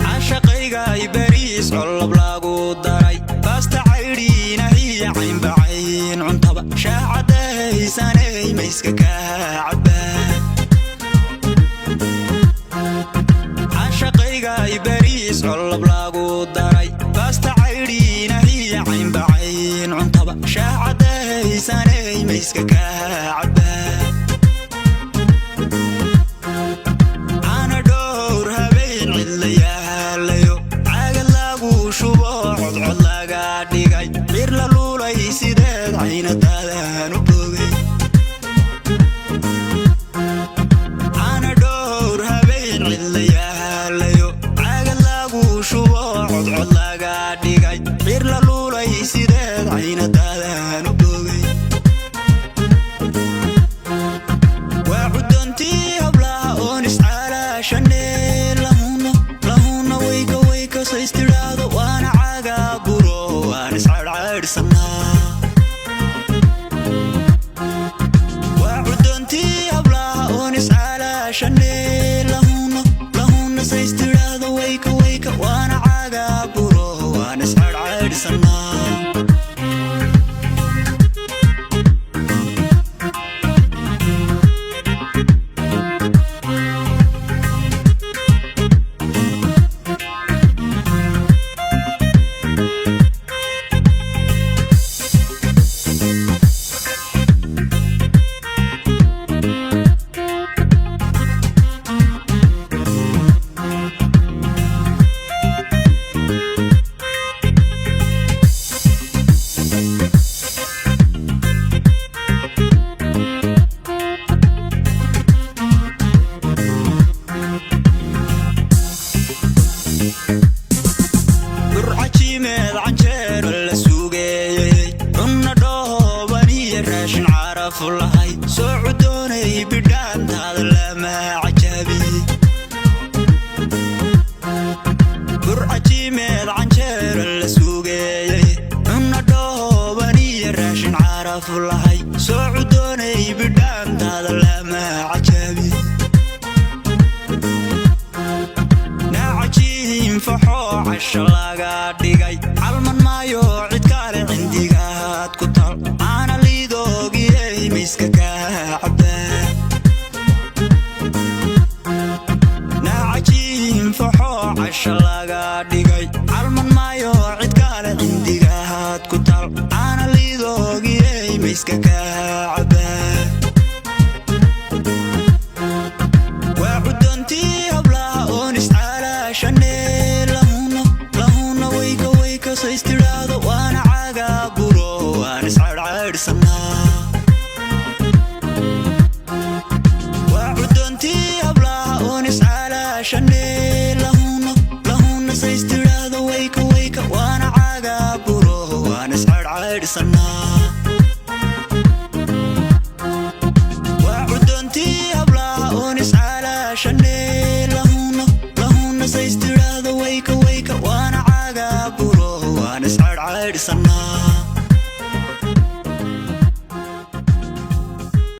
Cashaqaygay bariis colob lagu daray, baasta caydhiinahiya caynbacayn cuntaba, shaacadaysanay mayska kaa cabaa. Cashaqaygay bariis colob lagu daray, baasta caydhiinahiya caynbacayn cuntaba, shaacadaysanay mayska kaa cabaa. Caana dhowr habeen cidla yaalayo, caagad lagu shubo, codcod laga dhigay, bir la luulay sideed caynadaadan u bogay. Caana dhowr habeen cidla yaalayo, caagad lagu shubo, codcod laga dhigay, bir la luulay sideed caynadaadan u bogay. Waa cuddoontii hablaha oon iscaalaashane, lahuna lahuna wayka wayka saystidhaado, waana caaga buro, waan iscaadhcaadhsanaa. Waa cuddoontii hablaha oon iscaalaashane, lahuna lahuna saystidhaado, wayka wayka, waana caaga buro, waan iscaadhcaadhsanaa. Burcajiimeed canjeero la sugeeyey, cunna dhooban iyo raashin carafu lahay, soo cudoonay bidhaantaada lama cajaabi. Burcajiimeed canjeero la sugeeyey, cunna dhooban iyo raashin carafu lahay, soo cudoonay bidhaantaada lama cajaabi. Naacajiin faxoo casho laga dhigay, calman maayo cid kale cindigaad ku tal, caana liidoogiyey mayska kaa cabaa. Naacajiin faxoo casho laga dhigay, calman maayo cid kale cindigaad ku tal, caana liidoogiyey mayska kaa cabaa. Waa cuddoontii hablaha oon iscaalaashane, lahuna lahuna wayka wayka saystidhaado, waana caaga buro, waan iscaadhcaadhsanaa. Waa cuddoontii hablaha oon iscaalaashane, lahuna lahuna saystidhaado, wayka wayka, waana caaga buro, waan iscaadhcaadhsanaa. Waa cuddoontii hablaha oon iscaalaashane, lahuna lahuna saystidhaado, wayka wayka, waana caaga buro, waan iscaadhcaadhsanaa.